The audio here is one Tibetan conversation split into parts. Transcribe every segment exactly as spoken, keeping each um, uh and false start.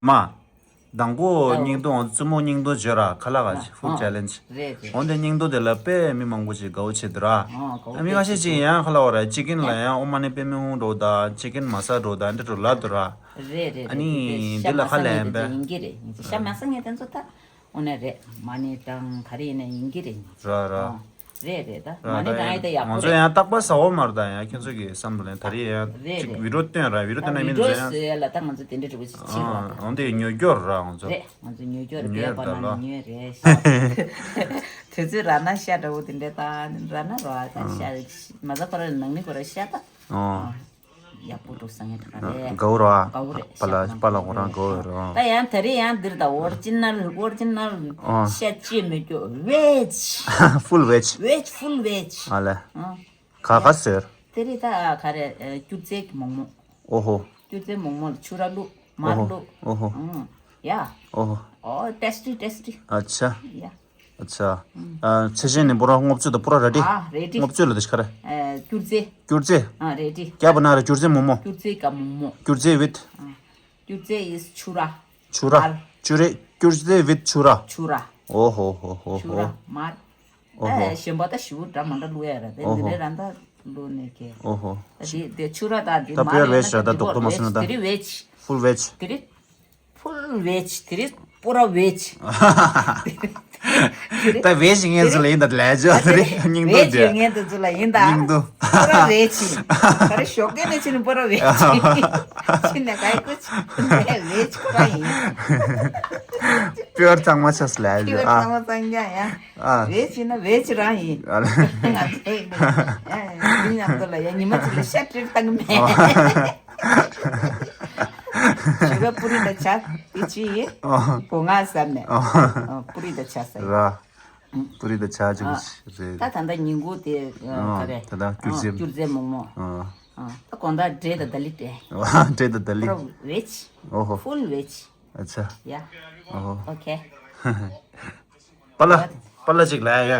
མ། དང་པོ་ཨོ། སྙིང་དུ་བཙུན་མོ་སྙིང་དུ་བརྗོད་ར་ཁ་ལག་ཨ། ཧྥུཌ་ཨ་ཅེ་ལེན་ཇི། རེད་རེད། འོན་ཏེ་སྙིང་དུ་དེ་ལ་དཔེ་མི་མང་པོ་ཅིག་དགའ་བོ་བྱེད་འདུག་ར། ཨོ་དགའ་བོ་ཨ་མི་ཁ་ཤས་ཅིག་ཡང་ཁ་ལག་བ་ར་ཅི་ཀིན་ལ་ཡང་ཨོ་མ་ནི་པེ་མི་ཧུང་འགྲོ་ད་ཅི་ཀིན་མ་ས་འགྲོ་ད་འདི་འགྲོ་ལབ་འདུག་ར། རེད་རེད་ཨ་རེད། ནི་དེ་འདི་ལ་ཤ་ཁ་མ་ཟ་ལེན་མཁན་པས། དེ་ཡིན་གྱི་རེད། ཤ་མ་ཟ་མཁན་དེ་ཚོ་ད་འོ་ན་རེད། མ་ནི་དང་ག་རེ་ཡིན་ན་ཡིན་གྱི་རེད། ར་ར། ཨོ། རེད་རེད་ད། ར་མ་ནི་ར་དང་ཨེ་ད་ཡག་པོ་ང་ཚོ་རེད། ཡང་རྟག་པར་ཟ་འོ་མ་རེད་ད། ཡང་ཁྱེད་ཚོ་གི་བསམ་བློ་ལེན་ད་རེས་ཡང་རེད་ཅིག་རེད། བི་ཌིའོ་སྟོན་ར། བི་ཌིའོ་ད་སྟོན་ན་མི་བི་ཌིའོ་ཚོ་ཡང་བཟོ་ཡ་ལ་ད་ང་ཚོ་དེ་འདྲ་འདྲ་པོ་ཞིག་ཕྱིན་པ་རེད། འོན་ཏེ་ཉོ་རྒྱུ་ར་ང་ཚོ་རེད། ང་ཚོ་ཉོ་རྒྱུ་རེད། ཉོས་པ་ད་ན་ལ་ནི་ཉོས་རེད་ཤག་དེ་ཚོའི་ར་ན་ཤ་འདྲ་པོ་དེ་འདྲ་ད་ར་ན་ར་ད་ཤ་མ་ཟ་ཁོ་ར་ནང་མི་ཁོ་ར་ཤ་ད། ཨོ། ཡག་པོ་འདུག་ཟ་མཁན་དེ་ག་རེད། དགའ་བོ་ར། དགའ་བོ་རེད། པཱ་ལགས་པཱ་ལགས་ཁོ་རང་དགའ་བོ་རེད། ད་ཡང་དེ་རིང་ཡང་འདིར་ད་ཨོ་རི་ཇི་ནལ་ཨོ་རི་ཇི་ནལ་ཨོ། ཤ་ཅེས་མི་སྐྱོ་བེཇ། ཧྥུལ་བེཇ། བེཇ་ཧྥུལ་བེཇ། ཨ་ལེ། ཨ། ག་ག་ཟེར། དེ་རིང་ད་ག་རེ་སྐྱུར་རྫས་ཀྱི་མོག་མོག་ཨོ་ཧོ། སྐྱུར་རྫས་མོག་མོག་ལ་ཕྱུར་ར་བླུགས་མར་བླུགས། ཨོ་ཧོ། ཨང་། ཡ། ཨོ་ཧོ། ཨོ་ཏེས་ཊི་ཏེས་ཊི། ཨ་ཆ། ཡ། ཨ་ཆ། ཨ་ཚད་གཞི་ནི་པུ་ར་སྔོ་ཚོད་དང་པུ་ར་རེ་ཌི། ཨ་རེ་ཌི། སྔོ་ཚོད་ལ་དེ་ཤ་རེ། ཨ་སྐྱུར་རྫས། སྐྱུར་རྫས། ཨ་རེ་ཌི། ཀྱ་པ་ན་ར་སྐྱུར་རྫས་མོག་མོག་སྐྱུར་རྫས་ཀ་མོག་མོག་སྐྱུར་རྫས་བིད། ཨ་སྐྱུར་རྫས་ཨིས་ཕྱུར་ར། ཕྱུར་ར། མར། ཕྱུར་རེ་སྐྱུར་རྫས་བིད་ཕྱུར་ར། ཕྱུར་ར། ཨོ་ཧོ་ཧོ་ཧོ་ཕྱུར་ཧོ། ར་མར། ཨོ་ཧོ། ཨ་གཞན་པ་ད་ཞིབ་པོ་འདྲ་མ་འདྲ་བླུག་ཡ་ར་དེ། ཨོ་ཧོ། འདི་རེ་ར་འདྲ་བླུག་ནས་ཀྱེ། ཨོ་ཧོ། ད་དེ་དེ་ཕྱུར་ར་ད་དེ་ད་མར་པུ་ཡར་ཡ་ན་བེཇ་ར་ད་དེ་དོག་དོག་མ་བེཇ་སོང་ན་ད། དེ་རིང་བེཇ། ཧྥུལ་བེཇ། དེ་རིང་ཕུལ་བེཇ། དེ་རིང་པུ་ར་བེཇ། ད་བེཇ་ངན་ཚོ་ལ་ཡིན་ད་ལས་ཇོ་དེ་རིང་སྙིང་སྡུག་བེཇ་དེ་ངན་དེ་ཚོ་ལ་ཡིན་ད། སྙིང་སྡུག་པུ་ར་བེཇ་ཡིན། ད་རེ་ཞོགས་ཀས་ནས་ཕྱིན་པུ་ར་བེཇ་ཡིན། ཕྱིན་ནས་ག་ཡི་ཀུ་ཆི་བེཇ་པུ་ར་ཡིན། པུར་གཙང་མ་ཆགས་ལས་ཇོ་པུར་ཨ། གཙང་མ་གཙང་རྐྱང་ཡ། ཨ། བེཇ་ཡིན་ན་བེཇ་རང་ཡིན། ཨ་ལ། ང་ཚོ་ཡིན་ན་ཡ་ཡ་འདི་མཉམ་དུ་ལ་ཡ་ཉི་མ་གཅིག་ལ་ཤ་སྤྲེལ་བཏང་གི་མེད། བྱིས་པ་པུ་རི་དང་ཇ་དེ་ཅི་ཡིན། ཨོ། སྒོ་ང་ཟ་མེད། ཨོ། ཨོ་པུ་རི་དང་ཇ་ཟ་ཡིན། ར། པུ་རི་དང་ཇ་ཅིག་ཨ། རེད། ད་ད་ལྟ་ཉིན་གུང་དེ་ཨ། ཨོ་ག་རེ། ད་ད་སྐྱུར་ཨ་རྫས། སྐྱུར་རྫས་མོག་མོག་ཨོ། ཨ། ད་དགོང་དག་འབྲས་དང་ལྡ་ལི་སྤྲད། ཨོ་འབྲས་དང་ལྡ་ལི། པུ་ར་བེཇ། ཨོ་ཧོ། ཧྥུལ་བེཇ། ཨ་ཆ། ཡ། ཨོ་ཧོ། ཨོ་ཁེ། པཱ་ལགས། པཱ་ལགས་ཅིག་ལ་ཡ།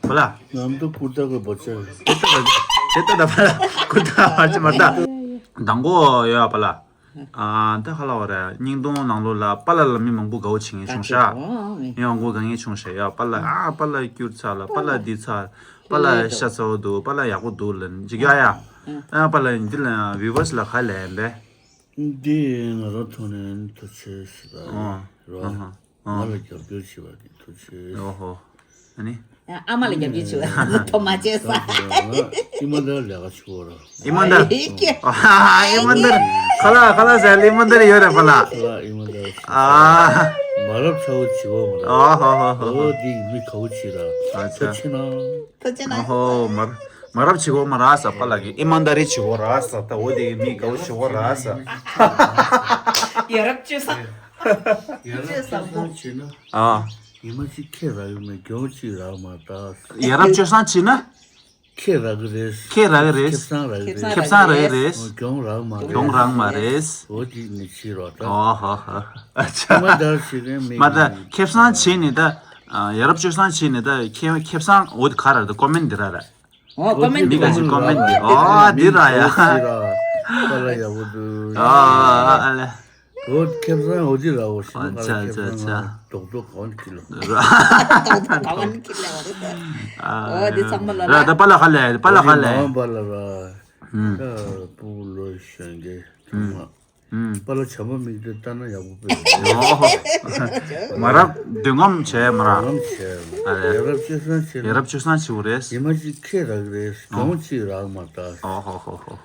པཱ་ལགས། ང་ཚོ་ཀུར་ཏ་གི་བོ་ཆ། དེ་ལྟ་ད་པཱ་ལགས་ཀུར་ཏ་ཧ་ཅི་མ་ལྟ། དང་པོ་ཡོད་པཱ་ལགས། ཨ་ད་ཁ་ལ་བ་རེད། སྙིང་དོང་ནང་ལོགས་ལ་པཱ་ལགས་ལ་མི་མང་པོ་དགའ་བོ་བྱེད་མཁན་བྱུང་ཤག་མི་མང་པོ་དགའ་མཁན་བྱུང་ཤག་ཡ་པཱ་ལགས་ཨ་པཱ་ལགས་སྐྱུར་ཚ་ལ་པཱ་ལགས་འདི་ཚ། པཱ་ལགས་ཤ་ཚ་བོ་འདུག་པཱ་ལགས་ཡག་པོ་འདུག་ལ་འཇིག་ཡ་ཡ། ཨ་པཱ་ལགས་འདི་ལ་བིའུ་ཝར་སི་ལ་ག་ལབ་ཡིན་པས། འདི་ང་རང་ཐོག་ནས་ཐུགས་རྗེ་ཆེ་ཞུ་ད་ཨ་རོ། ཨ་ཧ། ང་ལ་རྒྱབ་སྐྱོར་བྱས་པ་དེ་ཐུགས་རྗེ་ཆེ། ཨོ་ཧོ། ཨ་ནི། ཨ་མ་ལ་རྒྱབ་སྐྱོར་བྱས་པ་ཐོག་མ་བྱས་ས། ཨི་མ་འདར་ལས་ཀ་ཆུ་བོ་ར། ཨི་མ་འདར། ཨི་ཀྱེ། ཨ་ཧ་ཧ་ཨི་མ་འདར། ཁ་ལག་ཁ་ལག་ཟེར་ལ་ཨི་མ་འདར་ཡོད་རེད་པཱ་ལགས། ཁ་ལག་ཨི་མ་འདར། ཨ། མ་རབས་ཚ་བོ་བྱིས་པ་མ་རེད། ཨ་ཧ་ཧ་ཧ་ཧ། འོ་དེ་མི་ཁ་བོ་བྱིས་ར། ཨ་ཆ། ཐུགས་རྗེ་གནང་། ཐུགས་རྗེ་གནང་། ཨོ་ཧོ་མ་མ་རབས་བྱིས་པ་མ་རེད་ས་པཱ་ལགས་ཀྱི་ཨི་མ་འདར་བྱིས་པ་རེད་ས། ད་འོ་དེ་མི་དགའ་བོ་བྱིས་པ་རེད་ས། ཡ་རབས་སྤྱོད་བཟང་། ཡ་རབས་སྤྱོད་བཟང་པོ། བྱས་ན། ཨ། ཉི་མ་གཅིག་ཁྱེད་རག་གི་མེད། གྱོང་གཅིག་རག་མ་ད། ཡ་རབས་སྤྱོད་བཟང་བྱས་ན། ཁྱེད་རག་གི་རེད། ཁྱེད་རག་གི་རེད། ཁེ་བཟང་རག་གི་རེད། ཁེ་བཟང་རག་གི་རེད། གྱོང་རག་མ་རེད། གྱོང་རག་མ་རེད། འོ་དེ་ནི་བྱེད་རོགས་ད། ཨོ་ཧོ་ཧོ། ཨ་ཆ། ཨི་མ་འདར་བྱེད་མཁན་མེད་མ་ད་གི་ཁེ་བཟང་བྱས་ནས་ད། ཡ་རབས་སྤྱོད་བཟང་བྱས་ནས་ད་ཁེ་ཁེ་བཟང་འོ་དེ་ག་ར་ད་ཀོ་མེན་འདི་ར་ར། ཨོ་ཀོ་མེན་འདི་མི་ག་ཅིག་ཀོ་མེན་འདི་ཨོ་འདི་ར་ཡ། ཨོ་ཟེར་ར། པཱ་ལགས་ཡག་པོ་འདུག་ཨ་ཨ་ཨ་ལེ། ཨོ་ཁེ་བཟང་འོ་འདི་ར་འོ་ཤི་ཨ་ནི་ཆ་ཁེ་ཆ་བཟང་ཆ། རྡོག་རྡོག་ག་བ་ནི་ཁྱི་ལོ། ར། རྡོག་རྡོག་ག་བ་ནི་ཁྱི་ལ་བ་རེད། ཨོ་འདི་ཚང་མ་ལ་ར་ད་པཱ་ལགས་ཧ་ལས་པཱ་ལགས་ཧ་ལས། མ་པཱ་ལགས་ར། ད་སྤུ་གུ་ལོ་གཞོན་གྱི་ཐུང་མ། ཨུམ། པཱ་ལགས་བྱམས་པ་མིག་དེ་ལྟ་ན་ཡག་པོ་དཔེ་ཡོད། ཨོ་ཧོ། མ་རབས་འདོད་རྔམ་བྱས་མ་ར། ང་ལམ་བྱས། ཨ་རེད། ཡ་རབས་སྤྱོད་བཟང་བྱས་ན། ཡ་རབས་སྤྱོད་བཟང་བྱེད་དགོས་རེད། ཉི་མ་གཅིག་ཁེ་རག་རེད། གྱོང་གཅིག་རག་མ་ད། ཨོ་ཧོ་ཧོ་ཧོ།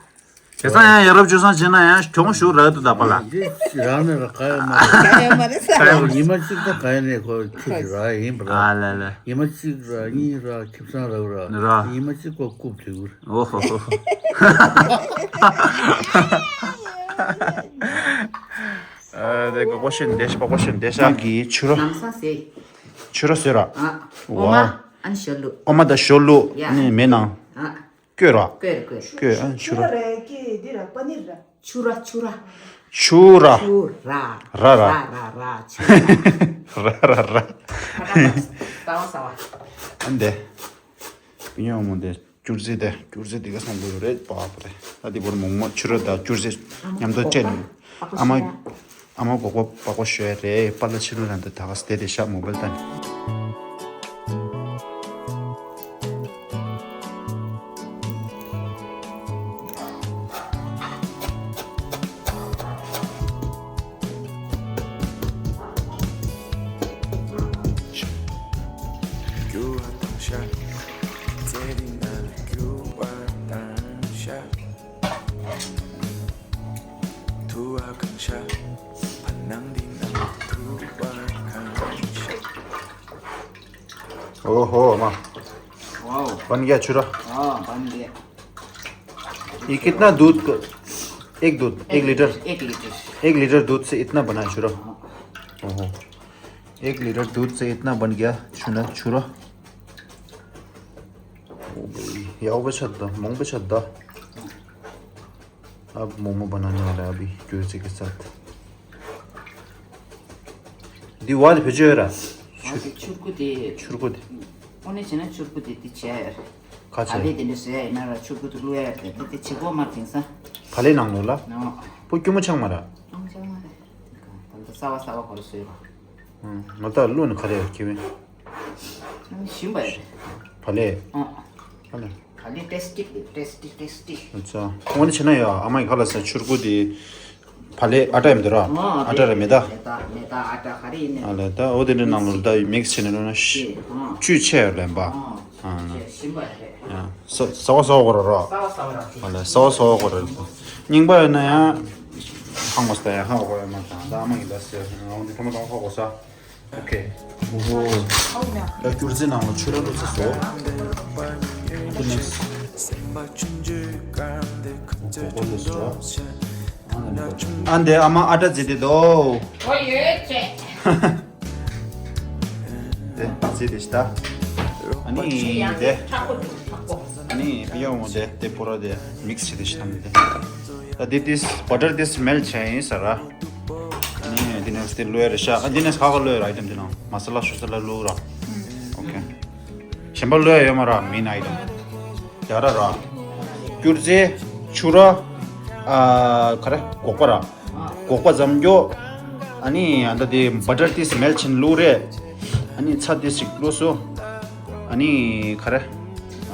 བྱས་ཙང་ཡང་ཡ་རབས་སྤྱོད་བཟང་བྱས་ན་ཡང་གྱོང་ཞུ་རག་འདུག་ད་པཱ་ལགས། འདི་རག་ནས་ར་ག་ཡ་མ་རེད། ག་ཡ་མ་རེད་ས། ག་ཡ་མ་ཉི་མ་གཅིག་ད་ག་ཡ་ནས་ཁོ་ཁེ་ཅིག་རག་ཡིན་པ་ར། ཨ་ལེ་ལེ། ཉི་མ་གཅིག་ར་གཉིས་ར་ཁེ་བཟང་རག་ར། ར། ཉི་མ་གཅིག་ཁོ་རྐུབ་དུས་ར། ཨོ་ཧོ་ཧོ། ཨ་དེ་གོ་ཤེས་འདེ་ཤ་པ་གོ་ཤེས་འདེ་ཤ་གི་ཆུ་ར། ནམ་སང་ཟེ། ཆུ་ར་ཟེ་ར། ཨ། ཨོ་མ། ཨ་ནི་ཞོ་ལུ། ཨོ་མ་ད་ཞོ་ལུ། ཡ། ནི་མེ་ནང་། ཨ། ཀོས་ར། ཀོས་ར་ཀོས་ར། ཀོས་ཨ་ཆུ་ར། ཆུ་ར་ཀི་འདི་ར་པ་ནིར་ར། ཆུ་ར་ཆུ་ར། ཆུ་ར། ཆུ་ར། ར་ར། ར་ར་ར་ཆུ་ར། ར་ར་ར། ས་བ་ས་བ། ཨ་འདེ། ཡང་མོ་འདེ། སྐྱུར་རྫས་དེ་སྐྱུར་རྫས་དེ་ག་སོང་དགོས་རེད་པ་པ་རེད། ད་དེ་བོར་མོག་མོག་ཆུ་ར་དང་སྐྱུར་རྫས་མཉམ་དུ་བཅད་ནས་ཨ་མ། ཨ་མ་སྒོག་པ་པགས་པ་ཤོད་རེད། པཱ་ལགས་ཕྱི་ལོགས་ལ་འདི་ད་ག་སེ་བསྡད་དེ་ཤག་མོ་བེལ་བལྟས་ནས། ओहो, अम्मा। वाओ। बन गया छुरा। हाँ, बन गया। ये कितना दूध क-, एक दूध, एक एक लीटर? लीटर, एक लीटर। एक लीटर दूध से इतना बना है छुरा। हाँ। ओहो। एक लीटर दूध से इतना बन गया छुरा, छुरा। ओ भाई, याओ बे छद्दा, मोंग बे छद्दा। अब मोमो बनाने वाला है अभी, क्यूरजे के साथ। འདི་བ་དེ་བེད་སྤྱོད་ཡོད་ར། བ་དེ་ཆུར་ཁུ་དེ། ཆུར་ཁུ་དེ། ཨོ་ནི་བྱས་ན་ཆུར་ཁུ་དེ་དེ་བྱས་ཡོད་ར། ཁ་བྱས། བ་ལེ་དེ་འདྲ་བཟོས་ཡ་ཡིན་ན་ར་ཆུར་ཁུ་དེ་བླུགས་ཡ་ཡོད་ར། དེ་དེ་བྱེད་སྒོ་མ་དེང་སང་། བ་ལེ་ནང་ལོགས་ལ། ནོ། པོ་སྐྱུར་མོ་ཆགས་མ་ར། ཨང་ཆགས་མ་རེད། ད་ལྟ་གསར་བ་གསར་བ་ཁོ་ར་བཟོས་ར། ང་ད་བླུགས་ནས་ག་རེ་ཡོད་ཁྱེད་བན། ཞིམ་པ་རེད། བ་ལེ། ཨ། བ་ལེ། བ་ལེ་ཏེ་སི་ཊི་རེད། ཏེ་སི་ཊི་ཏེ་སི་ཊི། ཨ་ཙི། འོ་ནི་བྱས་ན་ཡ་ཨ་མ་ཡི་ཁ་ལ་ས་ཆུར་ཁུ་དེ། བ་ལེ་ཨ་ཊ་ཡིན་འདུག་ར། ཨ་ཨ་ཊ་ར་མེ་ད། མེ་ད་མེ་ད་ཨ་ཊ་ག་རེ་ཡིན་ནའི། ཨ་ལེ་ད་འོ་དེ་འདྲ་ནང་ལོགས་ད་མིག་སི་བྱས་ནས་ལོ་ན་ཤི། ཨ། བཅུད་ཆེ་ཡོད་ལེན་པ། ཨ། ཨ་ལེ། ཞིམ་པ་རེད། ཡ། ས་ས་བ་ས་བ་གོ་ར་ར། ས་བ་ས་བ་ར། ཨ་ལེ་ས་བ་ས་བ་གོ་ར་ར། རྙིང་པ་ཡོད་ན་ཡང་། ཧང་བ་ས་ཡ་ཧང་བ་གོ་ཡ་མ་དང་ད་ཨ་མ་གི་ལ་ཟེར་ང་འོང་དུས་ཐོག་མ་དང་ཧོ་གོ་ས། ཨོ་ཁེ། ཨོ་ཧོ། ད་སྐྱུར་རྩི་ནང་ལ་ཆུ་ར་བླུགས་ཚར་སོང་། དེ་ནས། ཨོ་ཧོ་ལོ་སོ། ཨ་འདི་ཨ་མ་ཨ་ཊ་རྩི་དེ་དོ། ཨོ་ཡོད་ཚེ། དེ་རྩི་དེ་ཤི་ད། ཨ་ནི་དེ། ཨ་ནི་པི་ཡ་འོང་དེ་དེ་པོ་ར་དེ་མིག་སི་བྱས་དེ་ཤི་ད་མི་དེ། ད་དེ་དེ་བ་ཊར་དེ་སི་མེལ་ཊི་བྱས་ཡིན་ས་ར། ཨ་ནི་དེ་ནས་དེ་བླུགས་ཡ་རེད་ཤག་ཨ་དེ་ནས་ཁ་ཁ་བླུགས་ཡ་ར་ཨའི་ཊེམ་དེ་ནང་མ་ས་ལ་ཤུ་ས་ལ་བླུགས་ར། ཨོ་ཁེ། གཞན་པ་བླུགས་ཡ་ཡོད་མ་ར་མིན་ཨའི་ཊེམ། ཡ་ར་ར། སྐྱུར་རྩི། ཆུ་ར། ཨ། ག་རེ་སྒོག་པ་ར། སྒོག་པ་འཇམ་སྐྱོ། ཨ་ནི་ཨ་ད་དེ་བ་ཊར་དེ་སི་མེལ་ཊི་བྱས་བླུགས་རེད། ཨ་ནི་ཚྭ་དེ་ཞིག་བླུགས་སོ། ཨ་ནི་ག་རེ།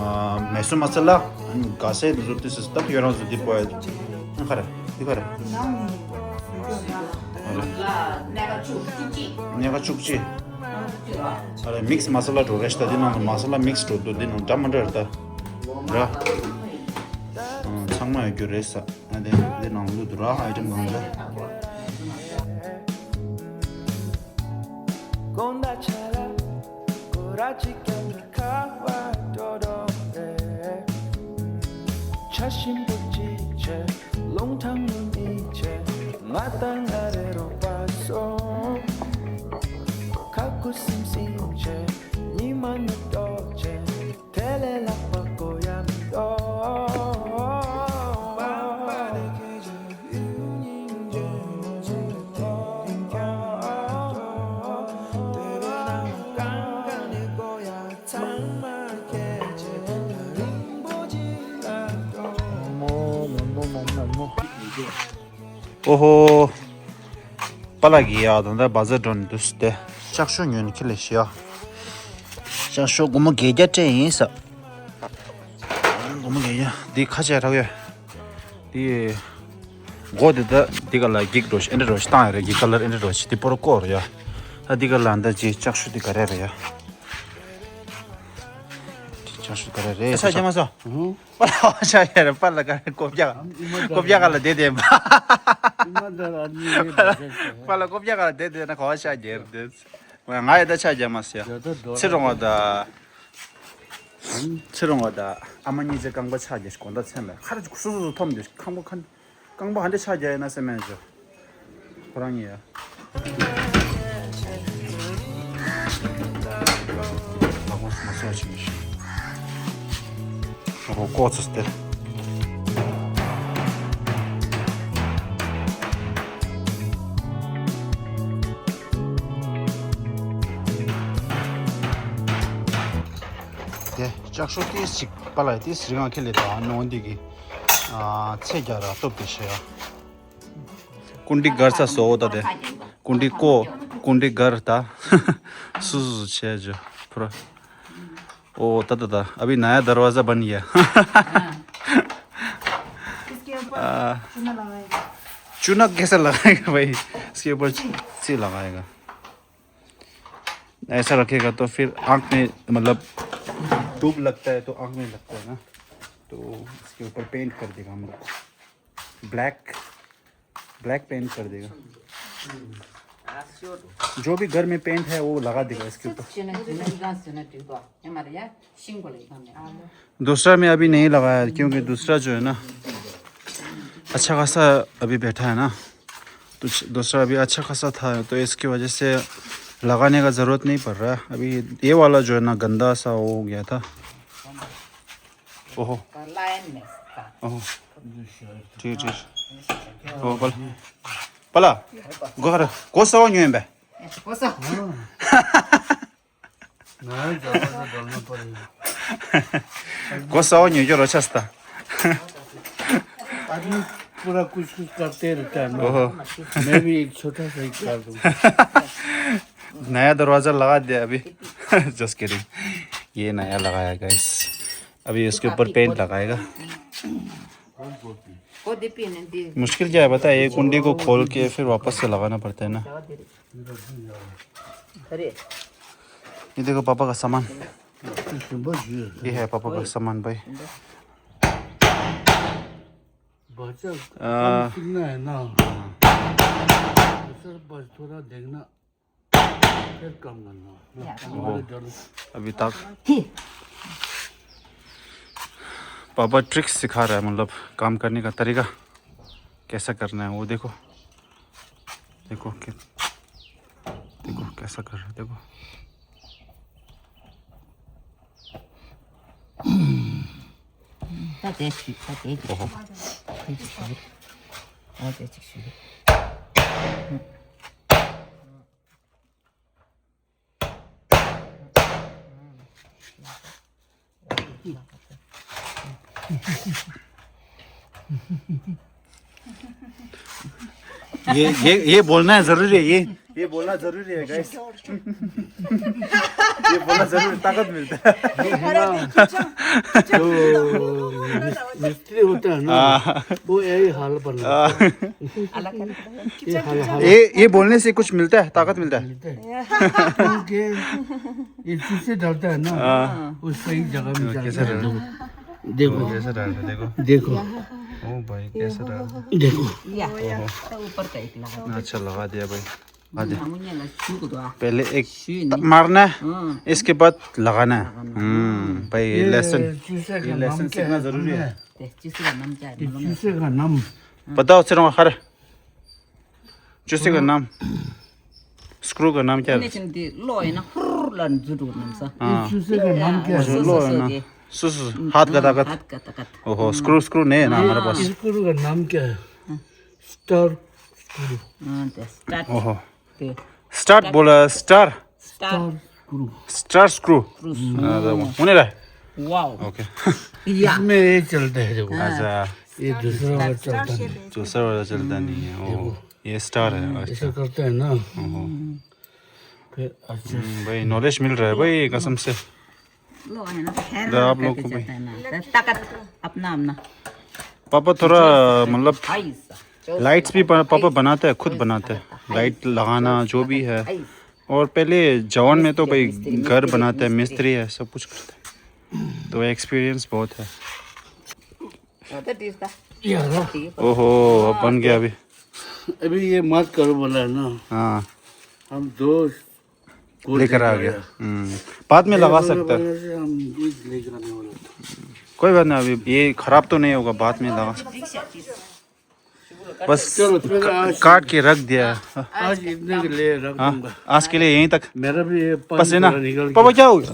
ཨ། མེ་སོ་མ་ས་ལ། ཨ་ནི་ག་སེ་བཟོ་དེ་སི་སྟབས་ཡོད་རང་བཟོ་དེ་པོ་ཡ། ཨ་ག་རེ། དེ་ག་རེ། ཨ་རེ། ནས་ཀ་བཅུ་གཅིག་ཨ་རེ། མིག་སི་མ་ས་ལ་འགྲོ་རེད་ཤག་ད་དེ་ནང་དུ་མ་ས་ལ་མིག་སི་འགྲོ་འདུག་དེ་ནང་འདྲ་མི་འདྲ་རེད་ད། ར། ཨ། ཚང་མ་ཡོད་རྒྱུ་རེད་ས། ཨ་དེ་དེ་ནང་བླུགས་འདུག་ར་ཨའི་ཊེམ་གང་འདྲ། ཆ་ཞིམ་པོ་གཅིག་བྱས། རླུང་ཐང་ཉུང་ཉུང་བྱས། ང་དང་ང་རེ་རོགས་པ་སོང་། ཁ་ཁུ་སིམ་སིམ་བྱས། ཉི་མ་ནུབ་ཏོག་བྱས། དེ་ལས་ལྷག་པ་དགོས་ཡ་མི་འདུག་ཨོ་ཧོ། པཱ་ལགས་ཀྱིས་ཡ་ད་ལྟ་བ་ཛར་འགྲོ་ནས་འདུག་སྟེ། ལྕགས་ཤོག་ཉོས་ནས་ཁྱེར་སླེབས་ཤག་ལྕགས་ཤོག་སྒོར་མོ་བརྒྱད་བརྒྱ་སྤྲད་ཡིན་ས། སྒོར་མོ་བརྒྱད་བརྒྱ། འདི་ཁ་ཆེ་དྲགས་ཡོད། འདི། སྒོ་འདི་ད་འདི་ག་ལ་འགྱིག་འགྲོ་ཤི་ཨེ་འདྲ་འགྲོ་ཤི་བཏང་ཡ་རེད། འགྱིག་ཁ་ལར་ཨེ་འདྲ་འགྲོ་ཤི་འདི་པོ་ར་བཀོག་རེད་ཡ། ད་འདི་ག་ལ་འདི་ཅི་ལྕགས་ཤོག་འདི་ག་རེ་རེད་ཡ། ལྕགས་ཤོག་ག་རེ་རེད། ཆ་རྒྱ་མ་སོང་། པཱ་ལགས་ཧོ་ཤ་ཡ་རེད། པཱ་ལགས་ག་རེ་ཀོ་བྱ། ཀོ་བྱ་ག་ལ་བསྡད་བསྡད་པ། པཱ་ལགས་ཀོ་བྱ་ག་ལ་བསྡད་བསྡད་ན་ག་བ་ཤ་རྒྱ་རེད། ང་ཡི་ད་ཆ་རྒྱ་མ་སོང་ཡ། ཚེ་རིང་བ་ད། ཚེ་རིང་བ་ད་ཨ་མ་གཉིས་ཀྱི་རྐང་པ་ཆ་རྒྱ་ཞིག་གོང་ད་མཚན་ལ་ཁ་ར་སོ་སོ་སོ་འཐོམ་རྒྱ་ཞིག་རྐང་པ་ཁ། རྐང་པ་ཧ་འདྲ་ཆ་རྒྱ་ཡིན་ན་སེམས་མེད་ཞོ། ཁོ་རང་ཡིན་ཡ། ལག་པ་མ་སོ་ཆེ་ཞིག་ཨོ་ཧོ་ཀོ་ཚོས་ཏེ། དེ་ལྕགས་ཤོག་ཏིས་ཅིག་པཱ་ལགས་ཏིས་རིང་ང་ཁེ་ལེ་དང་ནོ་འདི་གི་ཚེ་རྒྱ་ར་སྟོབས་དེ་ཤེས་ཡ། कुंडी घर सा सो होता थे। कुंडी को, कुंडी घर था। सुसु छे जो, पूरा। ओ, ता, ता, ता, अभी नया दरवाजा बन गया। इसके ऊपर आ, चूना लगाएगा। चूना कैसे लगाएगा भाई? इसके ऊपर ची लगाएगा। ऐसा रखेगा तो फिर आँख में, मतलब, धूप लगता है तो आँख में लगता है ना, तो इसके ऊपर पेंट कर देगा हम लोग। ब्लैक, ब्लैक पेंट कर देगा। जो भी घर में पेंट है वो लगा देगा इसके ऊपर। दूसरा में अभी नहीं लगाया क्योंकि दूसरा जो है ना, अच्छा खासा अभी बैठा है ना, तो दूसरा अभी अच्छा खासा था, तो इसकी वजह से लगाने का ज़रूरत नहीं पड़ रहा है। अभी ये वाला जो है ना, गंदा सा हो गया था। ओहो। ओहो। ठीक, ठीक। ओ, पला। पला। गोहर। को सौ न्यू बे। को सौ। नहीं, ज़्यादा से डालना पड़ेगा। को सौ न्यू जो रोचस्ता। आदमी पूरा कुछ कुछ करते रहता है ना। ओहो। मैं भी एक छोटा सा ही कर दूँ। नया दरवाजा लगा दिया अभी। Just kidding। ये नया लगाया गाइस। अभी उसके ऊपर पेंट लगाएगा। मुश्किल क्या है पता है, ये कुंडी को खोल के फिर वापस से लगाना पड़ता है ना। ये देखो पापा का सामान। ये है पापा का सामान भाई। बच्चा आ, काम सीखना है ना। सर बस थोड़ा देखना। फिर काम करना। हमारे डर अभी तक पापा ट्रिक्स सिखा रहा है, मतलब काम करने का तरीका कैसा करना है वो। देखो, देखो कै-, देखो कैसा कर रहा है, देखो। ओहो। ये ये ये बोलना है जरूरी है। ये ये बोलना जरूरी है गाइस। ये बोलना जरूरी, ताकत मिलता है। जो मिस- मिस्त्री होता है ना, हाँ। वो यही हाल पर ये हाल हाल ये ये बोलने से कुछ मिलता है, ताकत मिलता है। मिलता है। क्योंकि ये चीजें डालता है ना, हाँ। वो सही जगह में जाता है। देखो। कैसे डाल रहे, देखो। देखो। ओ भाई, कैसे डाल रहे? देखो। या, ओहो। तो ऊपर का एक लगा। अच्छा, लगा दिया भाई। लगा दिया। पहले एक मारना है, इसके बाद लगाना है। हम्म, भाई, ये लेसन, ये लेसन सीखना जरूरी है। चूसे का नाम क्या है? चूसे का नाम। बताओ, सिर्फ हर। चूसे का नाम, स्क्रू का नाम क्या है? हाँ। चूसे का नाम क्या है? लो है ना। सुस, हाथ का ताकत। ओहो, स्क्रू, स्क्रू नहीं है ना हमारे पास। स्क्रू का नाम क्या है? Star screw. ओहो। स्टार्ट बोला, star. Star screw. Star screw. होने रहा है। वाओ। ओके। इसमें ये चलता है, देखो। अच्छा। ये दूसरा वाला चलता नहीं। दूसरा वाला चलता नहीं है। ओहो। ये स्टार है। ऐसा करता है ना। ओहो। फिर अच्छा। हम्म, भाई, नॉलेज मिल रहा है भाई, कसम से। लो, है ना, तो खैर, आप लोग को भाई। ताकत अपना अपना। पापा थोड़ा, मतलब, लाइट्स भी प- पापा बनाते हैं, खुद बनाते हैं। लाइट लगाना, जो भी है। और पहले जवान में तो भाई घर बनाते हैं, मिस्त्री है, सब कुछ करते हैं। तो एक्सपीरियंस बहुत है। ओहो, अब बन गया अभी। अभी ये मत करो बोला है ना। हाँ। हम दो लेकर आ गया। हम्म, बाद में लगा सकता है। हम लेकर आने वाला था। कोई बात नहीं, अभी ये खराब तो नहीं होगा, बाद में लगा सकते। बस चलो, फिर का-, आज, काट के रख दिया। आज इतने के लिए रख दूंगा। आज के लिए यहीं तक। मेरा भी ये पानी बस है ना। थोड़ा निकल पापा, गया। क्या हो गया?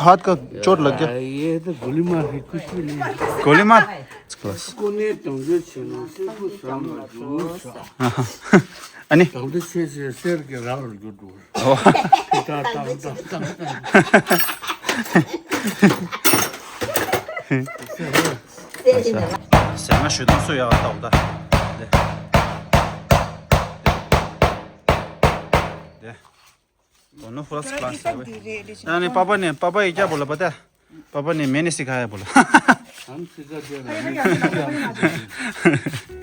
हाथ का चोट लग गया? ये तो गोली मार के कुछ भी नहीं। गोली मार? कोने तुम जो छेनो से कुछ सामने जो सा। अनि? तुम तो छे से शेर के रावण को डोर। ཟེར་ན་ཞུ་དང་སུ་ཡག་ཏག་ཏག་ལེ། दोनों फर्स्ट क्लास है भाई। यानी पापा ने, पापा ये क्या बोला पता है? पापा ने मैंने सिखाया बोला। हम सीधा जो है।